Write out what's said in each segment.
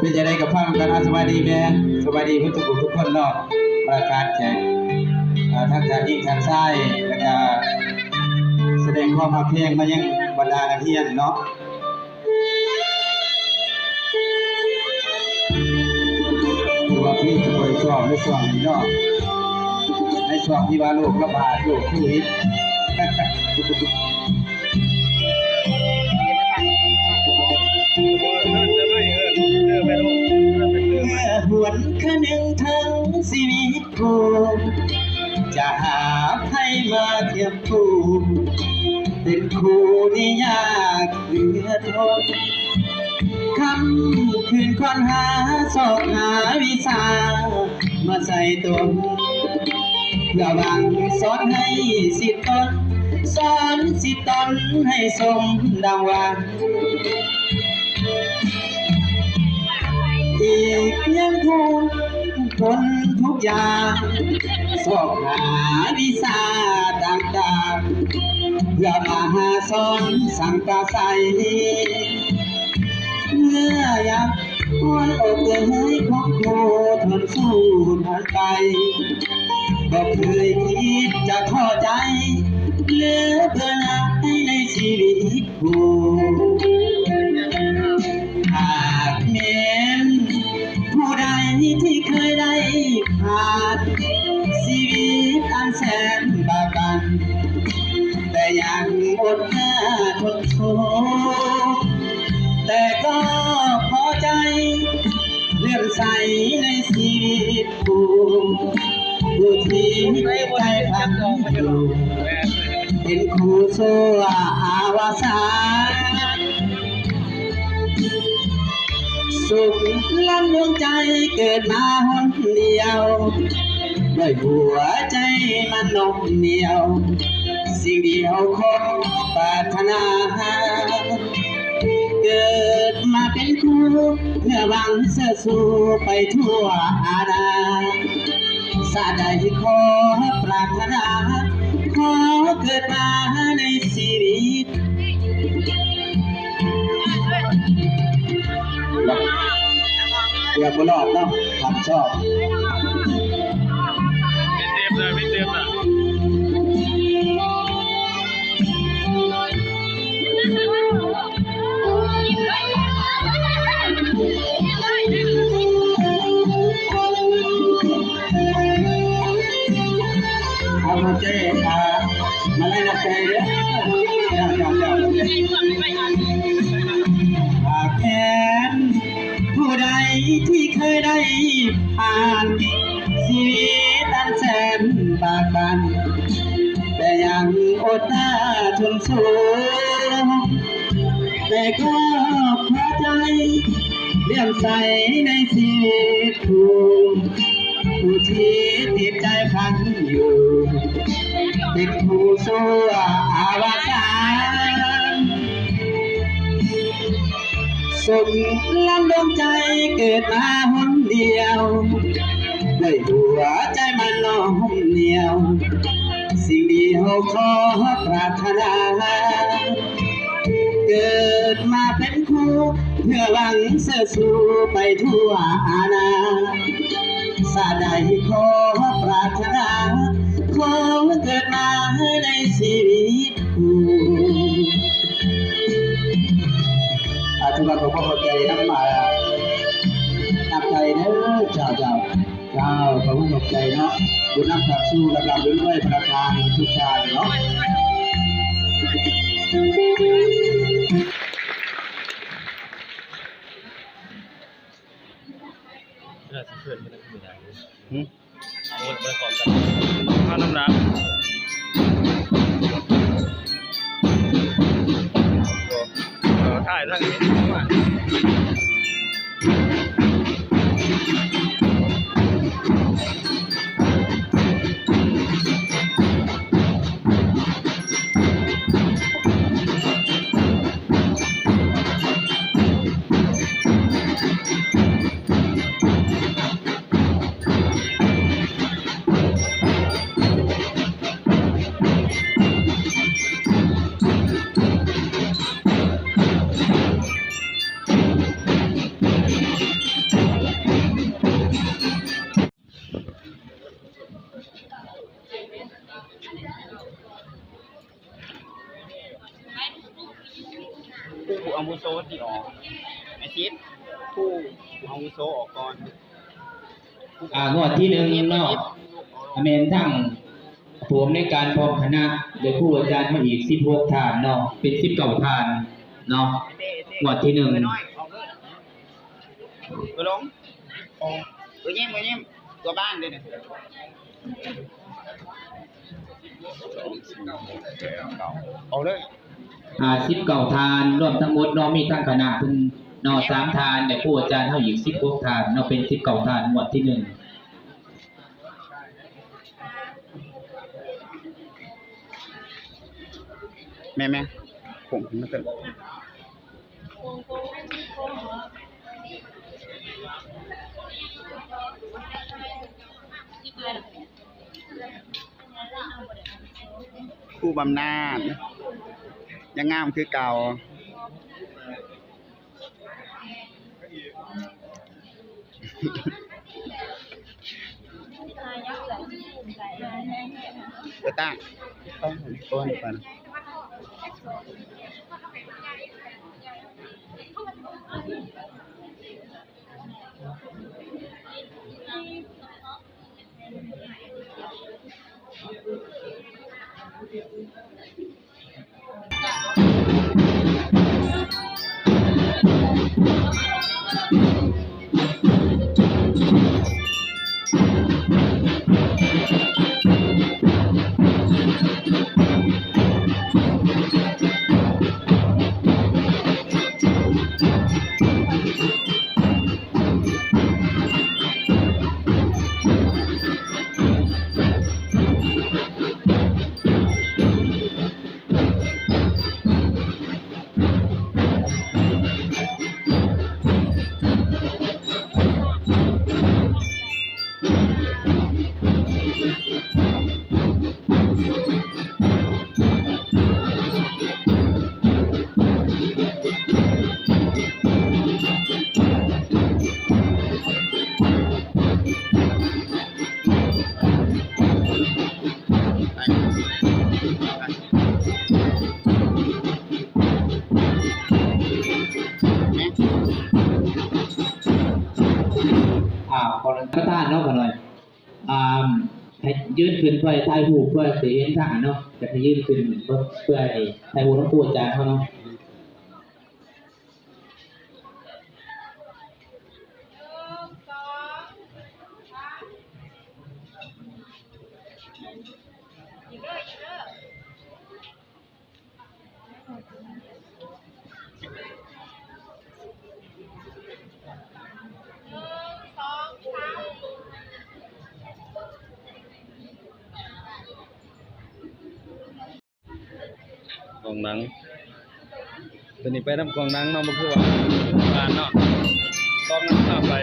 ເປັນຈັ່ງໃດກໍຟັງກັນ. ອາ ສະບາຍດີແມ່ ສະບາຍດີເບິດທຸກຜູ້ທຸກຄົນເນາະ. ປະກາດແຂກ ອາ ທັງທ່ານຍິງທ່ານຊາຍ ແລ້ວກະສະແດງຄວາມຮັກແພງມາຍັງບັນດານັກຮຽນເນາະ. ຄືວ່າເພງຈະບໍ່ໄດ້ຊ້ອມໃນຊ່ວງນີ້ເນາະ ໃນຊ່ວງທີ່ວ່າໂລກລະບາດ ໂລກໂຄວິດ. ເມື່ອຫວນຄະນຶງເຖິງຊີວິດຄູ່ ຈະຫາໃຜມາທຽບຄູ່ ເປັນຄູ່ນີ້ຍາກເຫຼືອທົນ. ຄ່ຳຄືນຄວານຫາ ຊອກຫາວິຊາມາໃສ່ຕົນ ເພື່ອຫວັງສອນໃຫ້ສິດຕົນ ສອນສິດຕົນໃຫ້ສົມດັ່ງຫວັງ. ອີກຍັງຄົງທົນທຸກຢ່າງ ຊອກຫາວິຊາຕ່າງໆ ເພື່ອມາຫາສອນສັງປະໄສ. ເມື່ອຍາມອ່ອນອົກເອີຍຂອງຄູ່ ທົນສູ້ທນໄປ ບໍ່ເຄີຍຄິດຈະທໍ້ໃຈ ຫຼືເບື່ອໜ່າຍໃນຊີວິດຄູ່. ຫາກແມ່ນຜູ້ໃດທີ່ເຄີຍໄດ້ຜ່ານ ຊີວິດອັນແສນບາກບັນ ແຕ່ຍັງອົດຫຍາທົນ ທຸກ ແຕ່ກໍພໍໃຈ ເຫຼື້ອມໃສໃນຊີວິດຄູ່ ຜູ້ທີ່ໃຈຝັນຢູ່ ເປັນຄູ່ຊົ່ວອາວະສານ. ສຸກລ້ຳດວງໃຈເກີດມາຫົນດຽວ ດ້ວຍຫົວໃຈມັນໜົ່ມໜຽວ ສິ່ງດຽວຂໍປາດຖະໜາ ເກີດມາເປັນຄູ່ ເພື່ອຫວັງເຊີດຊູໄປທົ່ວອານາ ຊາດໃດຂໍປາດຖະໜາ ຂໍເກີດມາໃນຊີວິດ ເກືອບບໍ່ລອດເນາະ ຮັບຊອບ. ເອົາ ໂອເຄ ອ່າ ມາໄລ່ນັບໃຈເດີ້ ເຈົ້າ ເຈົ້າ ເຈົ້າ ໂອເຄ. ຫາກແມ່ນຜູ້ໃດທີ່ເຄີຍໄດ້ຜ່ານ ຊີວິດອັນແສນບາກບັນ ແຕ່ຍັງອົດຫຍາທົນສູ້ ແຕ່ກໍພໍໃຈ ເຫຼື້ອມໃສໃນຊີວິດຄູ່ ຜູ້ທີ່ຕິດໃຈພັນຢູ່ ເປັນຄູ່ຊົ່ວອາວະສານ. ສົມລຳດົງໃຈເກີດມາຫົນດຽວ ດ້ວຍຫົວໃຈມັນໜ່ອມໜຽວ ສິ່ງດຽວຂໍປາດຖະໜາ ເກີດມາເປັນຄູ່ ເພື່ອຫວັງເຊີດຊູໄປທົ່ວອານາ ຊາດໃດຂໍປາດຖະໜາ ຂໍເກີດມາໃນຊີວິດ ອາ ຖືວ່າຂໍຂອບໃຈນຳ ອາ ນຳໃຈເດີ ເຈົ້າ ເຈົ້າ ເຈົ້າ ຂໍຂອບໃຈເນາະ ບຸນນຳຄຳສູ່ ລຳລຳລວຍໆ ພະນັກງານທຸກທ່ານເນາະ. ເວລາຊິເຊີນເພິ່ນນະ ຄືມີນາງ ຫື? ໂອ້ຍ ບໍ່ໄດ້ພ້ອມກັນ ມານຳໜ້າ ເອີ ຖ່າຍທາງນີ້ ເ ຜູ້ອາວຸໂສທີ່ອອກ ໃຫ້ສິດຜູ້ອາວຸໂສອອກກ່ອນ. ອ່າ ງວດທີໜຶ່ງເນາະ ແມ່ນທັງຜູ້ອຳນວຍການພ້ອມຄະນະ ແລະ ຄູອາຈານມາອີກສິບຫົກທ່ານເນາະ ເປັນສິບເກົ້າທ່ານເນາະ ງວດທີໜຶ່ງ. ເອີ ລົງ ເອີ ຍິ້ມ ເອີ ຍິ້ມ ຕົວບ້ານເດ້ນີ້ ອອກເລີຍ. ອ່າ ສິບເກົ້າທ່ານ ລວມທັງໝົດເນາະ ມີທັງຄະນະເພິ່ນເນາະ ສາມທ່ານ ແລະ ຄູອາຈານເຮົາອີກສິບຫົກທ່ານເນາະ ເປັນສິບເກົ້າທ່ານ ງວດທີໜຶ່ງ. ແມ່ນໆ ຜົມມັນເກີດ ຄູບຳນານ ຍັງງາມຄືເກົ່າ. ໄປຕາ ຕ້ອງຄົນກ່ອນ. ອ່າ ຂໍປະທານເນາະ ຂະນ້ອຍ ອ່າ ໃຫ້ຢືນຂຶ້ນເພື່ອຖ່າຍຮູບ ເພື່ອຊິເຫັນທາງເນາະ ຢາກໃຫ້ຢືນຂຶ້ນເພື່ອໃຫ້ຖ່າຍຮູບນຳຄູອາຈານເຮົາເນາະ. ກອງໜັງ ຕົວນີ້ໄປນຳກອງໜັງເນາະ ບໍ່ຄືວ່າຜ່ານເນາະ ກອງໜັງພາໄປ.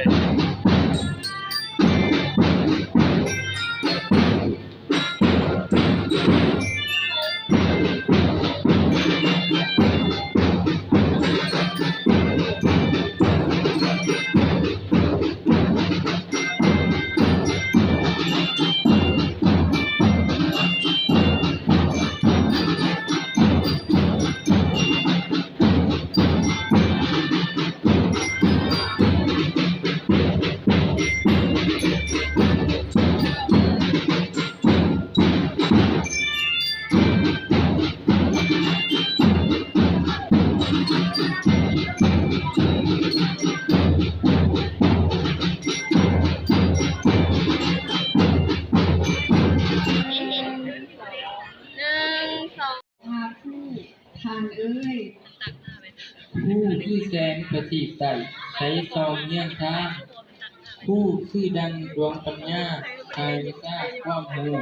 ທ່ານເອີຍ ຄູຄືແສງປະທີບໃຕ້ ໃສສ່ອງເຍືອງທາງ. ຄູຄືດັ່ງດວງປັນຍາ ໃຫ້ວິຊາຄວາມຮູ້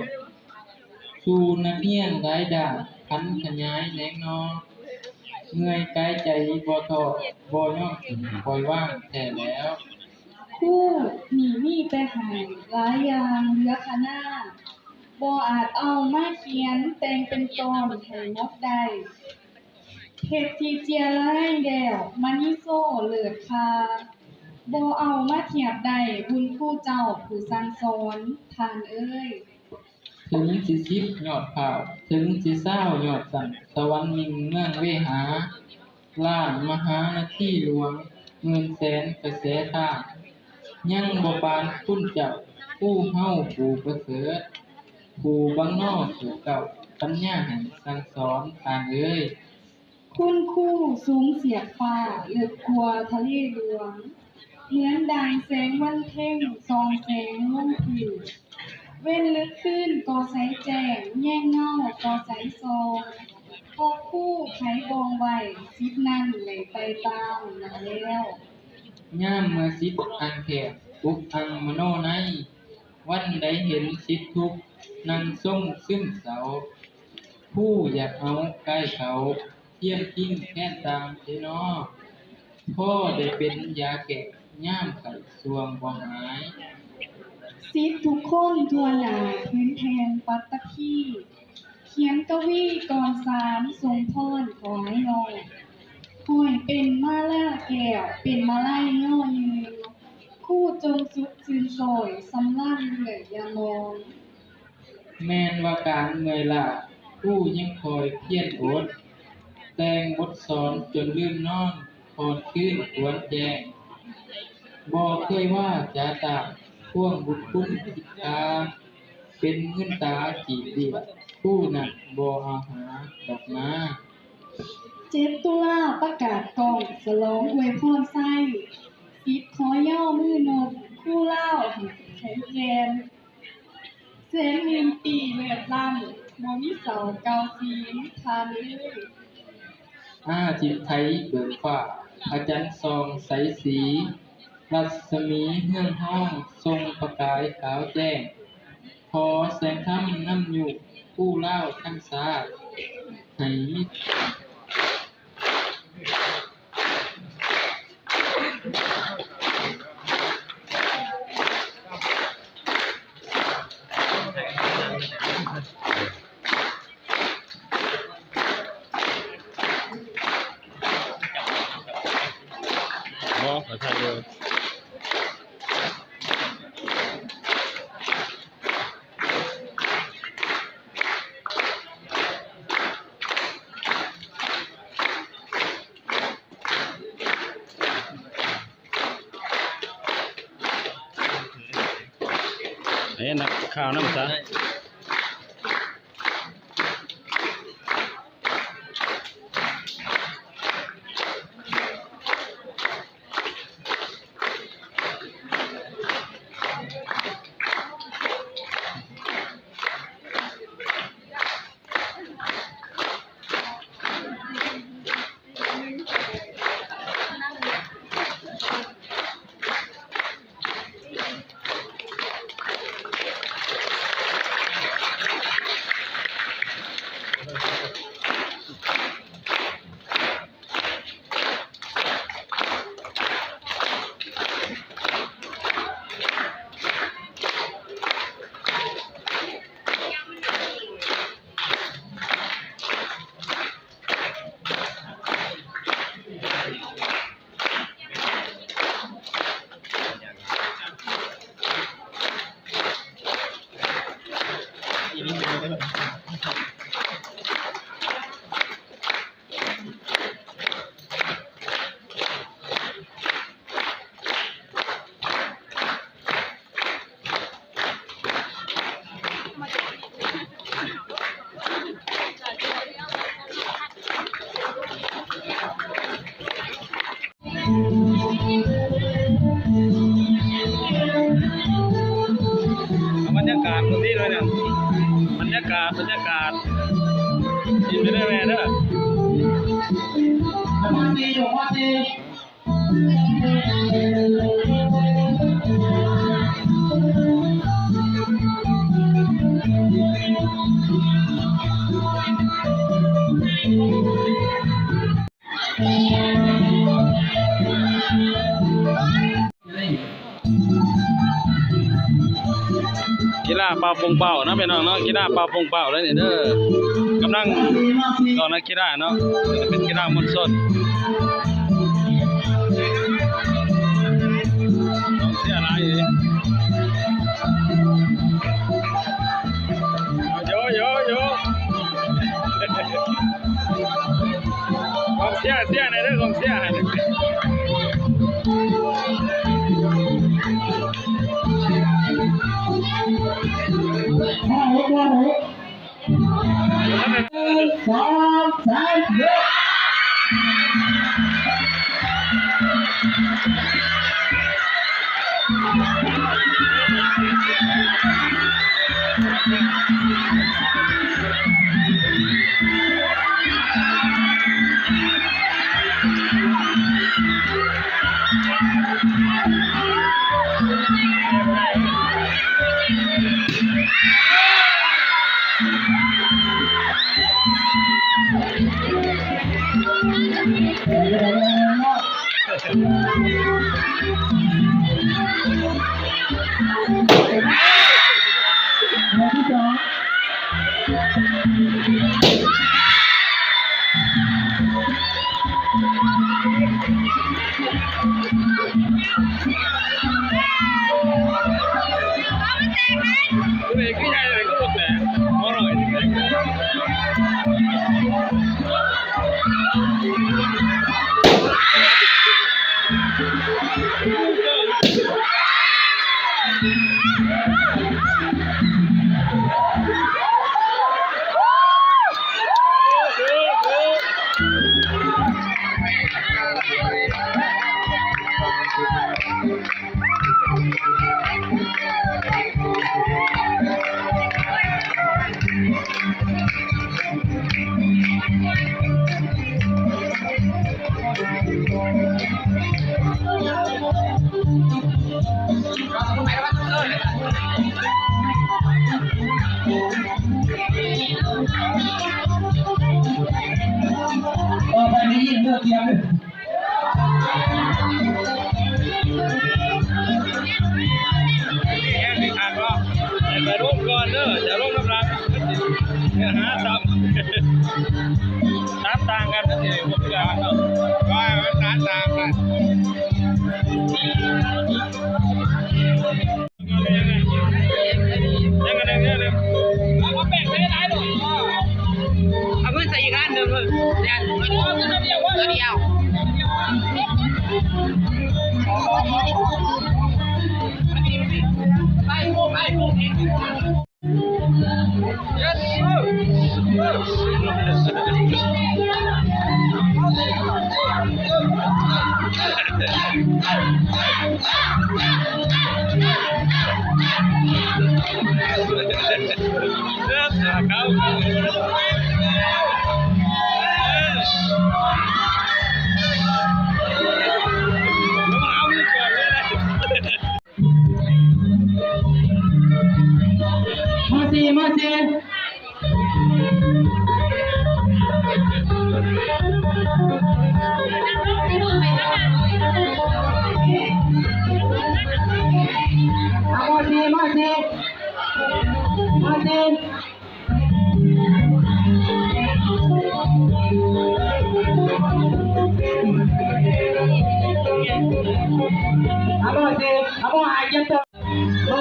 ສູ່ນັກຮຽນຫຼາຍດ້ານ ຜັນຂະຫຍາຍແໜງໜໍ່. ເມື່ອຍກາຍໃຈບໍ່ທໍ້ ບໍ່ຍອມຖິ້ມປ່ອຍວາງແທ້ແລ້ວ. ຄູນີ້ມີແຕ່ໃຫ້ຫຼາຍຢ່າງເຫຼືອຂະນາ ບໍ່ອາດເອົາມາຂຽນແຕ່ງເປັນຕອນໃຫ້ໝົດໄດ້. ເຮັດທີ່ເຈຍລາຍແລ້ວມະນີໂຊເລີດຄ່າ ບໍ່ເອົາມາທຽບໄດ້ບຸນຄູເຈົ້າຜູ້ສັ່ງສອນ ທ່ານເອີຍ. ເຖິງຊິສິບຍອດພ້າວ ເຖິງຊິຊາວຍອດສັນ ສະຫວັນມິ່ງເມືອງເວຫາ. ລ້ານມະຫານາທີຫຼວງ ໝື່ນແສນກະແສທານ ຍັງບໍ່ປານຄຸນເຈົ້າ ຄູເຮົາຜູ້ປະເສີດ ຜູ້ບັງນອສູ່ເກົ້າ ປັນຍາໃຫ້ສັ່ງສອນທ່ານເອີຍ. ຄຸນຄູສູງສຽກຟ້າ ເລິກກວ່າທະເລຫຼວງ ເໝືອນດັ່ງແສງວັນເພັງ ສ່ອງແສງລົງພື້ນ ເວັນເລິກຕື່ນກໍໃສແຈ້ງ ແຍງເງົາກໍໃສສ່ອງ ເພາະຄູໃຜບ່ອງໄວ້ ສິດນັ້ນໄດ້ໄຕ່ຕາມນັ້ນແລ້ວ. ຍາມເມື່ອສິດຫ້າງແຄບ ປຸກອັ່ງມະໂນໃນ ວັນໃດເຫັນສິດທຸກ ນັ່ງຊົງຊຶມເສົ້າ ຄູຢາກເອົາກາຍເຂົາ ທຽມພິງແທນຕ່າງເດນໍ ພໍໄດ້ເປັນຢາແກ້ ຍາມໄຂ້ສ່ວງບໍ່ຫາຍ. ສິດທຸກຄົນທົ່ວໜ້າ ພື້ນແຜ່ນປັດຕະພີ ຂຽນກະວີກ່ອນສານ ສົ່ງພອນຖວາຍນ້ອຍ ຫ້ອຍເປັນມາລາແກ້ວ ເປັນມາໄລຍໍຍືນ ຄູຈົ່ງສຸກຊື່ນຊ້ອຍ ສຳລານເມື່ອຍຢ່າມອງ. ແມ່ນວ່າການເມື່ອຍລ້າ ຄູຍັງຄອຍພຽນອົດ ແຕ່ງບົດສອນຈົນລືມນອນ ຄອນຄືນຄວນແຈ້ງ ບໍ່ເຄີຍວາຈາຕ້ານ ພວງບຸນຄຸນຄິດຄ່າ ເປັນເງິນຕາກີບເບ້ຍ ຄູນັ້ນບໍ່ເອົາຫາດອກນາ. ເຈັດຕຸລາປະກາດກ້ອງ ສະຫຼອງອວຍພອນໄຊ ສິດຂໍຍໍມືນົບ ຄູລາວໃຫ້ແຂນແກ່ນ ແສນໝື່ນປີເລີດລ້ຳ ບໍ່ມີເສົາກ່າວສີ ທ່ານເອີຍ. ອາທິດໄຂເບີກຟ້າ ພະຈັນສ່ອງໃສສີ ລັດສະໝີເຮືອງຮອງ ສົ່ງປະກາຍຂາວແຈ້ງ ຂໍແສງທຳນຳຍູ້ ຄູລາວທັງຊາດ ໃຫ້ມີ ບໍ່ ຂໍຖ່າຍຢູ່. ເອີ ນັກຂ່າວນຳຊະ. ບັນຍາກາດມື້ນີ້ເລີຍນະ ບັນຍາກາດ ບັນຍາກາດ ກິນໄປເລື້ອຍແມ່ເດີ. ກິລາເປົ່າປົງເປົ້າເນາະ ພີ່ນ້ອງເນາະ ກິລາເປົ່າປົງເປົ່າເດ້ນີ້ເດີ ກຳລັງອອກນັກກິລາເນາະ ເປັນກິລາມວນຊົນ ກອງເຊຍຫຼາຍອີ່ຫຼີ ໂຢໂຢໂຢ ຄວາມ ເຊຍ ເຊຍແດ່ເດີ ກອງເຊຍໃຫ້ແດ່. ຫ້າຫົກ ຫ້າຫົກ ໜຶ່ງ ສອງ ສາມ ເລີ່ມ. ຕໍ່ໄປນີ້ຍິງເດີກຽມເດີ. ແຮງຄັກເນາະ ໄປລົງກ່ອນເດີ ຈະລົງນຳຫຼັງ ຫາຕຳ ຕຳຕ່າງກັນ ມັນຊິບໍ່ຄືກັນເນາະ ວ່າມັນຕາມຕ່າງກັນ. ເອົາເງິນໃສ່ອີກລ້ານໜຶ່ງເລີຍ ຢ້ານ ເອົາເງິນເທື່ອດຽວ ເທື່ອດຽວ ໄປ ໄປ ໄປ. ມາສີ່ ມາສີ່ ມາສີ່ ມາສີ່ ມາສີ່. ມາ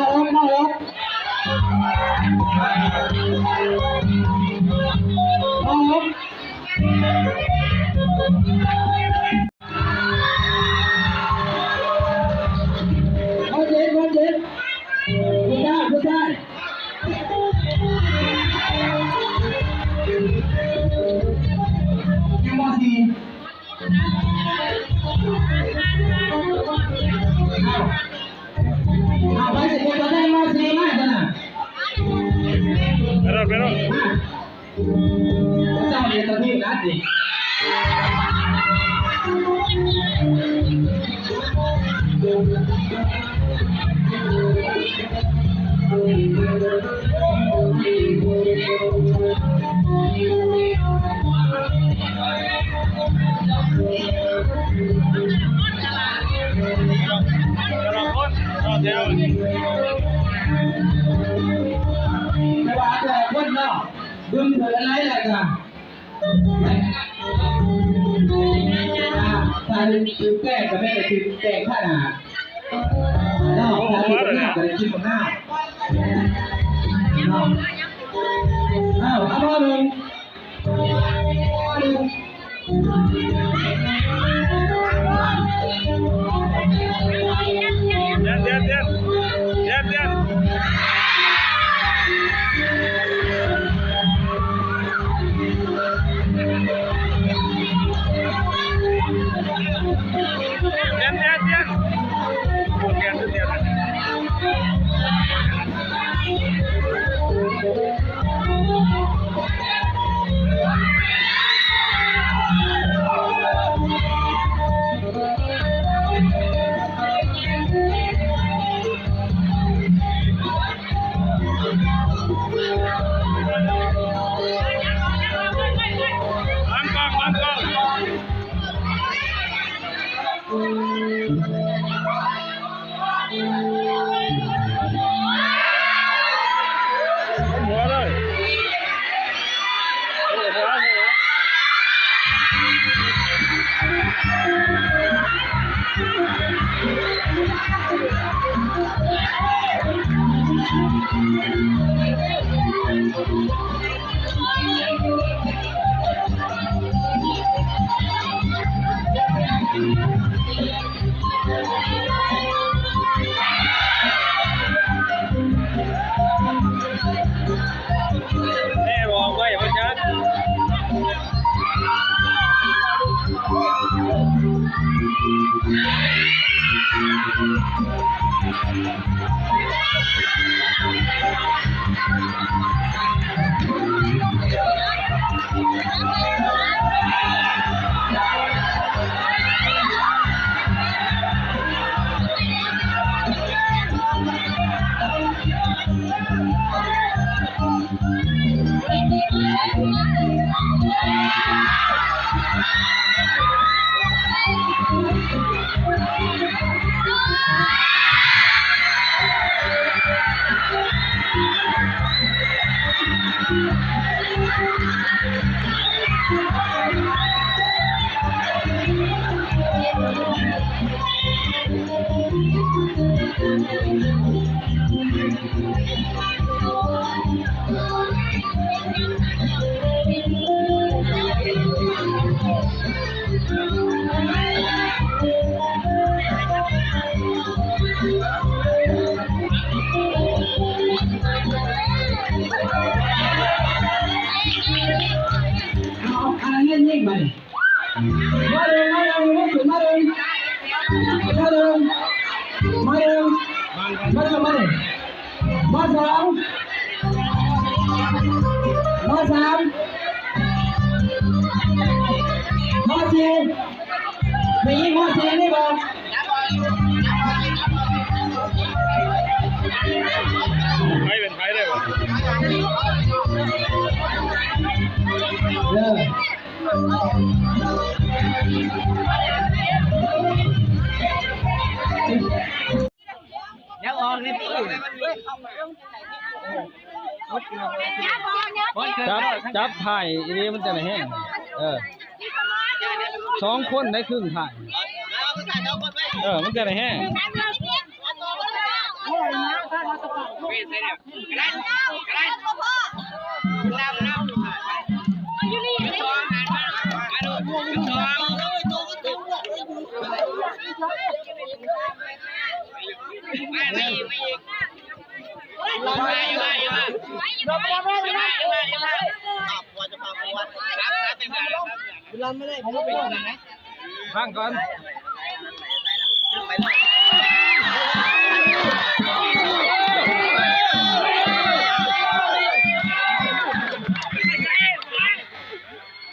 ຫົກ ມາຫົກ ມາຫົກ. ມາເຈັດ ມາເຈັດ ຜູ້ຊາຍ ຜູ້ຊາຍ ຢູ່ ມ.ສີ່ ເອົາ ເອົາ ໃຜຊິເປັນຕົວແທນ ມ.ສີ່ ມາຊັ້ນນະ ໄປໂລດ ໄປໂລດ ມາ. ເຈົ້າເປັນຕາທີ່ນະຕິ. ແຕ່ວ່າແຕ່ລະຄົນເນາະ ເບິ່ງເຖິງອາໄລແລ້ວກະ ອ່າ ຖ້າຖືກແຕ້ມກະແມ່ນຖືກແຕ້ມຂະໜາດເນາະ ຖ້າຖືກໜ້າກະໄດ້ກິນບັກໜ້າເນາະ. ເອົາ ເອົາ ເອົາໜຶ່ງ ເອົາໜຶ່ງ. ແມ່ບອກໄວ້ວ່າຈັກ. ເອົາ ອັນນັ້ນຍິງມານີ້. ມາເດີ ມາເດີ ມາເດີ ມາເດີ ມາເດີ ມາເດີ ມາເດີ ມາສອງ ມາສາມ ມາສີ່ ໄດ້ຍິນ ມາສີ່ນີ້ບໍ່? ໃຜເປັນໃຜໄດ້ບໍ່? ເອີ. ຍັງອອກນີ້ຕິ ຈັບ ຈັບທ້າຍອີ່ຫຼີ ມັນຈັ່ງໄດ້ແຮງ. ເອີ ສອງຄົນໄດ້ຄຶ່ງທ້າຍ. ເອີ ມັນຈັ່ງໄດ້ແຮງ. ຟັງກ່ອນ. ເ